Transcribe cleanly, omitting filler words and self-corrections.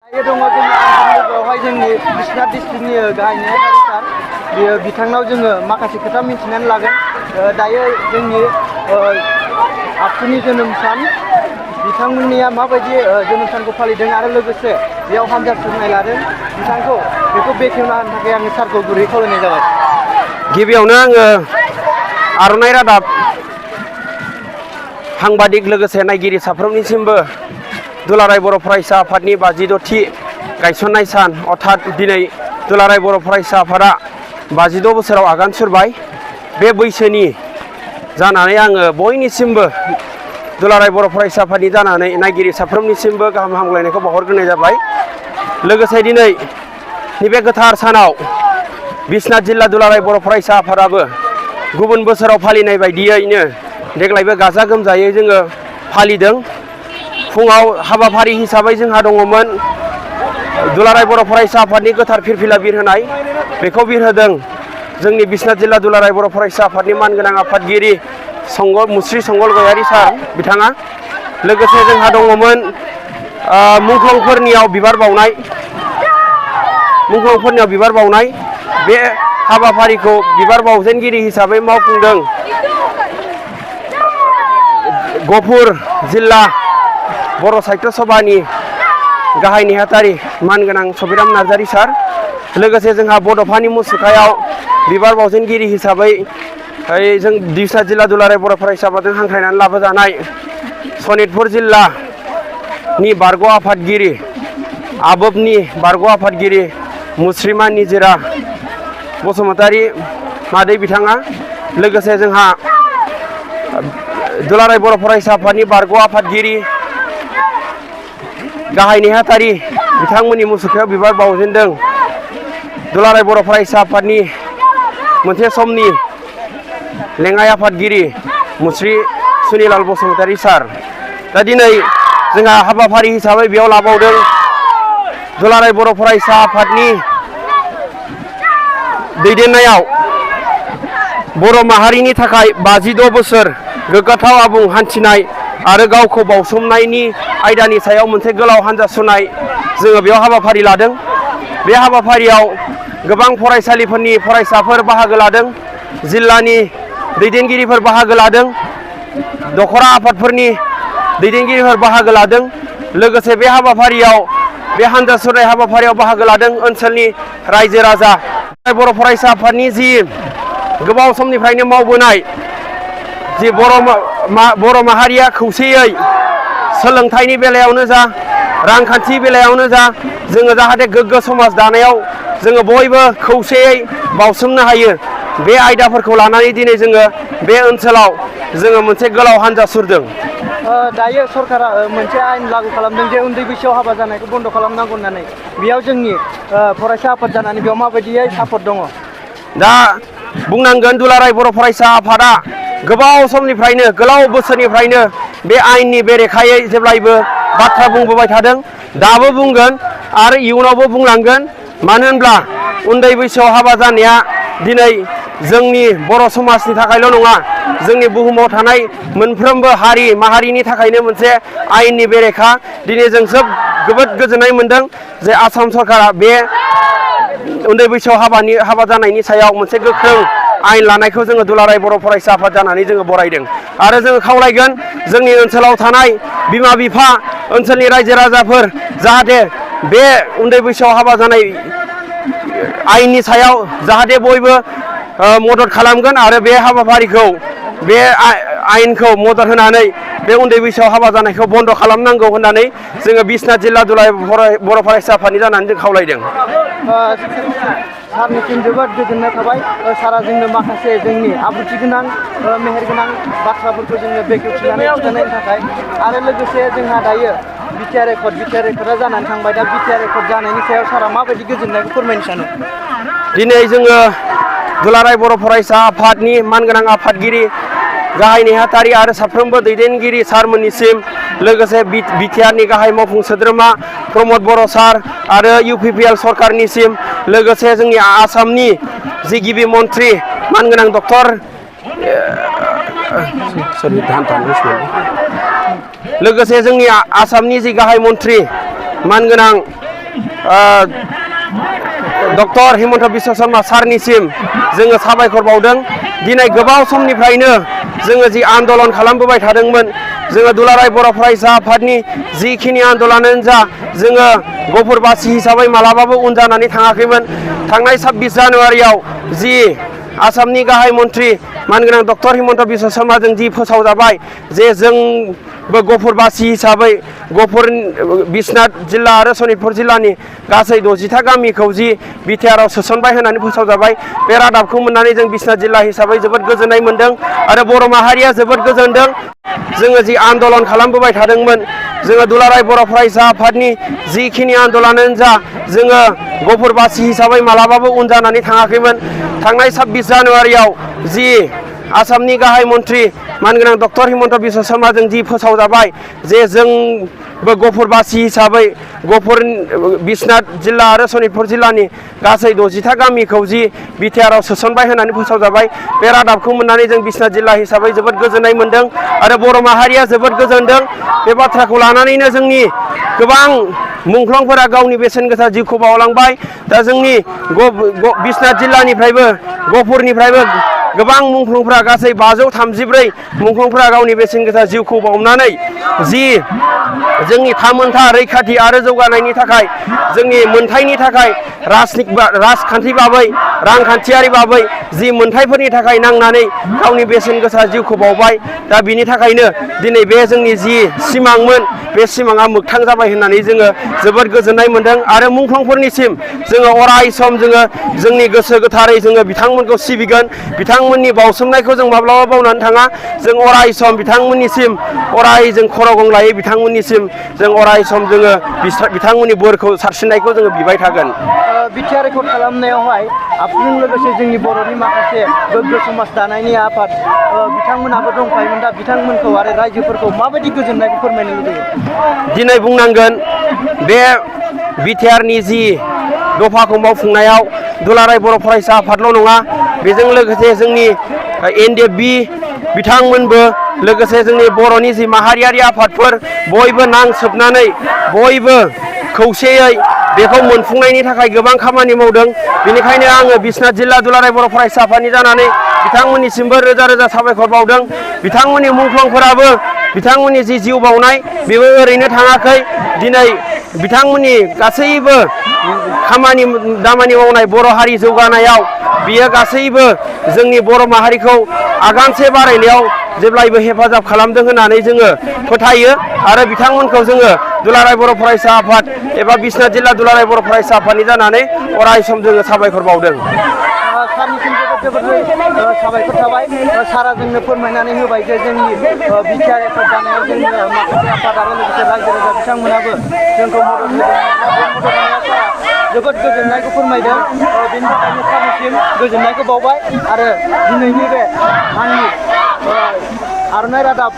दङ जोंनि बेवहाय जोंनि बिश्वनाथ डिस्ट्रिक्टनि गाहाय नेहाथारि सार बेयो बिथांनाव जोङो माखासे खोथा मिथिनानै लागोन। दायो जोंनि आबसुनि जोनोम सान बिथांमोननिया माबायदि जोनोम सानखौ फालिदों आरो लोगोसे बेयाव हान्जा सुरनाय लादों बिथांखौ बेखौ बेखेवना होनो थाखाय आङो सारखौ गुरै खावलायनाय जाबाय। गिबियावनो आङो आर'नाइ रादाब सांबादिक लोगोसे नायगिरि साफ्रोमनिसिमबो दुलाराय बर' फरायसा आफादनि 52थि गायसननाय सान अर्थात दिनै दुलाराय बर' फरायसा आफादा 52 बोसोराव आगान सुरबाय। बे बैसोनि जानानै आङो बयनिसिमबो दुलाराय बर' फरायसा आफादनि जानानै नायगिरि साफ्रोमनिसिमबो गाहाम हामलायनायखौ बावहरग्रोनाय जाबाय। लोगोसे दिनै नैबे गोथार सानाव बिश्वनाथ जिल्ला दुलाराय बर' फरायसा आफादाबो गुबुन बोसोराव फालिनाय बायदियैनो देग्लायबो गाजा गोमजायै जोङो फालिदों। फुङाव हाबाफारि हिसाबै जोंहा दङमोन दुलाराय बर' फरायसा आफादनि गोथार फिरफिला बिरहोनाय, बेखौ बिरहोदों जोंनि बिश्वनाथ जिल्ला दुलाराय बर' फरायसा आफादनि मानगोनां आफादगिरि मुस्रि संगल गयारि सार बिथाङा। लोगोसे जोंहा दङमोन मुंख्लंफोरनियाव बिबार बावनाय बे हाबाफारिखौ बिबार बावजेनगिरि हिसाबै मावफुंदों गहपुर जिल्ला बर' साहित्य सभानि गाहाय नेहाथारि मानगोनां सबिराम नार्जारि सार। लोगोसे जोंहा बड'फानि मुसुखायाव बिबार बावजेनगिरि हिसाबै जों बिश्वनाथ जिल्ला दुलाराय बर' फरायसा आफादजों हांख्रायनानै लाबोजानाय सनितपुर जिल्लानि बारग' आफादगिरि आबोबनि बारग' आफादगिरि मुस्रिमा निजिरा बसुमतारी मादै बिथाङा। लोगोसे जोंहा दुलाराय बर' फरायसा आफादनि बारग' आफादगिरि गाहाय नेहाथारि बिथांमोननि मुसुखायाव बिबार बावजेनदों दुलाराय बर' फरायसा आफादनि मोनसे समनि लेङाइ आफादगिरि मुस्रि सुनिलाल बसुमतारी सार। दा दिनै जोंहा हाबाफारि हिसाबै बेयाव लाबावदों दुलाराय बर' फरायसा आफादनि दैदेननायाव बर' माहारिनि थाखाय 52 बोसोर गोग्गाथाव आबुं हान्थिनाय आरो गावखौ बावसोमनायनि आयदानि सायाव मोनसे गोलाव हान्जा सुरनाय जोङो बेयाव हाबाफारि लादों। बे हाबाफारियाव गोबां फरायसालिफोरनि फरायसाफोर बाहागो लादों, जिल्लानि दैदेनगिरिफोर बाहागो लादों, दखरा आफादफोरनि दैदेनगिरिफोर बाहागो लादों। लोगोसे बे हाबाफारियाव बे हान्जा सुरनाय हाबाफारियाव बाहागो लादों ओनसोलनि रायजो राजा। बर' फरायसा आफादनि जि गोबाव समनिफ्रायनो मावबोनाय जि बर' माहारिया खौसेयै सोलोंथाइनि बेलायावनो जा रांखान्थि बेलायावनो जा जोङो जाहाथे गोग्गो समाज दानायाव जोङो बयबो खौसेयै बावसोमनो हायो, बे आयदाफोरखौ लानानै दिनै जोङो बे ओनसोलाव जोङो मोनसे गोलाव हान्जा सुरदों। दायो सरकारा मोनसे आयेन लागू खालामदों जे उन्दै बैसोआव हाबा जानायखौ बन्द' खालामनांगौ होननानै। बेयाव जोंनि फरायसा आफाद जानानै बेयाव माबायदियै सापर्ट दङ? दा बुंनांगोन दुलाराय बर' फरायसा आफादा गोबाव समनिफ्रायनो गोलाव बोसोरनिफ्रायनो बे आयेननि बेरेखायै जेब्लायबो बाथ्रा बुंबोबाय थादों, दाबो बुंगोन आरो इयुनावबो बुंलांगोन। मानो होनब्ला उन्दै बैसोआव हाबा जानाया दिनै जोंनि बर' समाजनि थाखायल' नङा, जोंनि बुहुमाव थानाय मोनफ्रोमबो हारि माहारिनि थाखायनो मोनसे आयेननि बेरेखा। दिनै जों जोबोद गोजोननाय मोनदों जे आसाम सरकारा बे उन्दै बैसोआव हाबा जानायनि सायाव मोनसे गोख्रों आयेन लानायखौ जोङो दुलाराय बर' फरायसा आफाद जानानै जोङो बरायदों। आरो जोङो खावलायगोन जोंनि ओनसोलाव थानाय बिमा बिफा, ओनसोलनि रायजो राजाफोर जाहाथे बे उन्दै बैसोआव हाबा जानाय आयेननि सायाव जाहाथे बयबो मदद खालामगोन आरो बे हाबाफारिखौ बे आयेनखौ मदद होनानै बे उन्दै बैसोआव हाबा जानायखौ बन्द' खालामनांगौ होननानै जोङो बिश्वनाथ जिल्ला दुलाराय बर' फरायसा आफादनि जानानै जों खावलायदों। सारनिसिम जोबोद गोजोननाय थाबाय। सारा जोंनो माखासे जोंनि आब्रुथि गोनां मेहेरगोनां बाथ्राफोरखौ जोंनो बेखेवथिनानै खिन्थानायनि थाखाय। आरो लोगोसे जोंहा दायो बिटिआर रेकर्डआ जानानै थांबाय। दा बिटिआर रेकर्ड जानायनि सायाव सारा माबायदि गोजोननायखौ फोरमायनो सानो? दिनै जोङो दुलाराय बर' फरायसा आफादनि मानगोनां आफादगिरि गाहाय नेहाथारि आरो साफ्रोमबो दैदेनगिरि सारमोननिसिम, लोगोसे बिटिआरनि गाहाय मावफुं सोद्रोमा प्रमद बर' सार आरो UPPL सरकारनिसिम, लोगोसे जोंनि आसामनि जि गिबि मन्त्रि मानगोनां डक्टर लोगोसे जोंनि आसामनि जि गाहाय मन्त्रि मानगोनां डक्टर हिमन्त बिश्व शर्मा सारनिसिम जोङो साबायखर बावदों। दिनै गोबाव समनिफ्रायनो जोङो जि आन्दलन खालामबोबाय थादोंमोन, जोङो दुलाराय बर' फरायसा आफादनि जिखिनि आन्दलनानो जा, जोङो गफुरबासि हिसाबै मालाबाबो उन जानानै थाङाखैमोन। थांनाय 26 जानुवारियाव जि आसामनि गाहाय मन्त्रि मानगोनां डक्टर हिमन्त बिश्व शर्माजों जि फोसावजाबाय जे जोंबो गफुरबासि हिसाबै गफुर बिश्वनाथ जिल्ला आरो सनितपुर जिल्लानि गासै 60था गामिखौ जि बिटिआरआव सोसनबाय होननानै फोसावजाबाय, बे रादाबखौ मोननानै जों बिश्वनाथ जिल्ला हिसाबै जोबोद गोजोननाय मोनदों आरो बर' माहारिया जोबोद गोजोनदों। जोङो जि आन्दलन खालामबोबाय थादोंमोन, जोङो दुलाराय बर' फरायसा आफादनि जिखिनि आन्दलनानो जा, जोङो गफुरबासि हिसाबै मालाबाबो उन जानानै थाङाखैमोन। थांनाय 26 जानुवारियाव जि आसामनि गाहाय मन्त्रि मानगोनां डक्टर हिमन्त बिश्व शर्माजों जि फोसावजाबाय जे जोंबो गफुरबासि हिसाबै गफुर बिश्वनाथ जिल्ला आरो सनितपुर जिल्लानि गासै 60था गामिखौ जि बिटिआरआव सोसनबाय होननानै फोसावजाबाय, बे रादाबखौ मोननानै जों बिश्वनाथ जिल्ला हिसाबै जोबोद गोजोननाय मोनदों आरो बर' माहारिया जोबोद गोजोनदों। बे बाथ्राखौ लानानैनो जोंनि गोबां मुंख्लंफोरा गावनि बेसेन गोसा जिउखौ बावलांबाय। दा जोंनि बिश्वनाथ जिल्लानिफ्रायबो गफुरनिफ्रायबो गोबां मुंख्लंफोरा गासै 534 मुंख्लंफोरा गावनि बेसेन गोसा जिउखौ बावनानै जि जोंनि थामोनथा रैखाथि आरो जौगानायनि थाखाय, जोंनि मोनथायनि थाखाय राजखान्थि बाबै रांखान्थियारि बाबै जि मोनथायफोरनि थाखाय नांनानै गावनि बेसेन गोसा जिउखौ बावबाय। दा बिनि थाखायनो दिनै बे जोंनि जि सिमांमोन, बे सिमाङा मोगथां जाबाय होननानै जोङो जोबोद गोजोननाय मोनदों आरो मुंख्लंफोरनिसिम जोङो अराय सम जोङो जोंनि गोसो गोथारै जोङो बिथांमोनखौ सिबिगोन। बिथांमोननि बावसोमनायखौ जों माब्लाबा बावनानै थाङा। जों अराय सम बिथांमोननिसिम अराय जों खर' गंलायै बिथांमोननिसिम जों अराय सम जोङो बिथांमोननि बोरखौ सारस्रिनायखौ जोङो बिबाय थागोन। बिटिआर रेकर्ड खालामनायावहाय आफादजों लोगोसे जोंनि बर'नि माखासे गोग्गो समाज दानायनि आफाद बिथांमोनाबो दंफायोमोन। दा बिथांमोनखौ आरो रायजोफोरखौ माबायदि गोजोननायखौ फोरमायनो लुबैयो? दिनै बुंनांगोन बे बिटिआरनि जि दफाखौ मावफुंनायाव दुलाराय बर' फरायसा आफादल' नङा, बेजों लोगोसे जोंनि एनडिएफबि बिथांमोनबो, लोगोसे जोंनि बर'नि जि माहारियारि आफादफोर बयबो नांसोबनानै बयबो खौसेयै बेखौ मोनफुंनायनि थाखाय गोबां खामानि मावदों। बेनिखायनो आङो बिश्वनाथ जिल्ला दुलाराय बर' फरायसा आफादनि जानानै बिथांमोननिसिमबो रोजा रोजा साबायखर बावदों। बिथांमोननि मुंख्लंफोराबो बिथांमोननि जि जिउ बावनाय बेबो ओरैनो थाङाखै। दिनै बिथांमोननि गासैबो खामानि दामानि मावनाय बर' हारि जौगानायाव बियो गासैबो जोंनि बर' माहारिखौ आगानसे बारायनायाव जेब्लायबो हेफाजाब खालामदों होननानै जोङो फोथायो आरो बिथांमोनखौ जोङो दुलाराय बर' फरायसा आफाद एबा बिश्वनाथ जिल्ला दुलाराय बर' फरायसा आफादनि जानानै अराय सम जोङो साबायखर बावदों। सारनिसिम जोबोद साबायखर थाबाय। सारा जोंनो फोरमायनानै होबाय जे जोंनि बिटिआर रेकर्ड जानायाव जोंनि माखासे आफाद आरो लोगोसे रायजो राजा बिथांमोनाबो जोंखौ मदद होदों। बे मदद होनायाव सारा जोबोद गोजोननायखौ फोरमायदों। बेनि थाखायनो सारनिसिम गोजोननायखौ बावबाय आरो दिनैनि बे आंनि आर'नाइ रादाब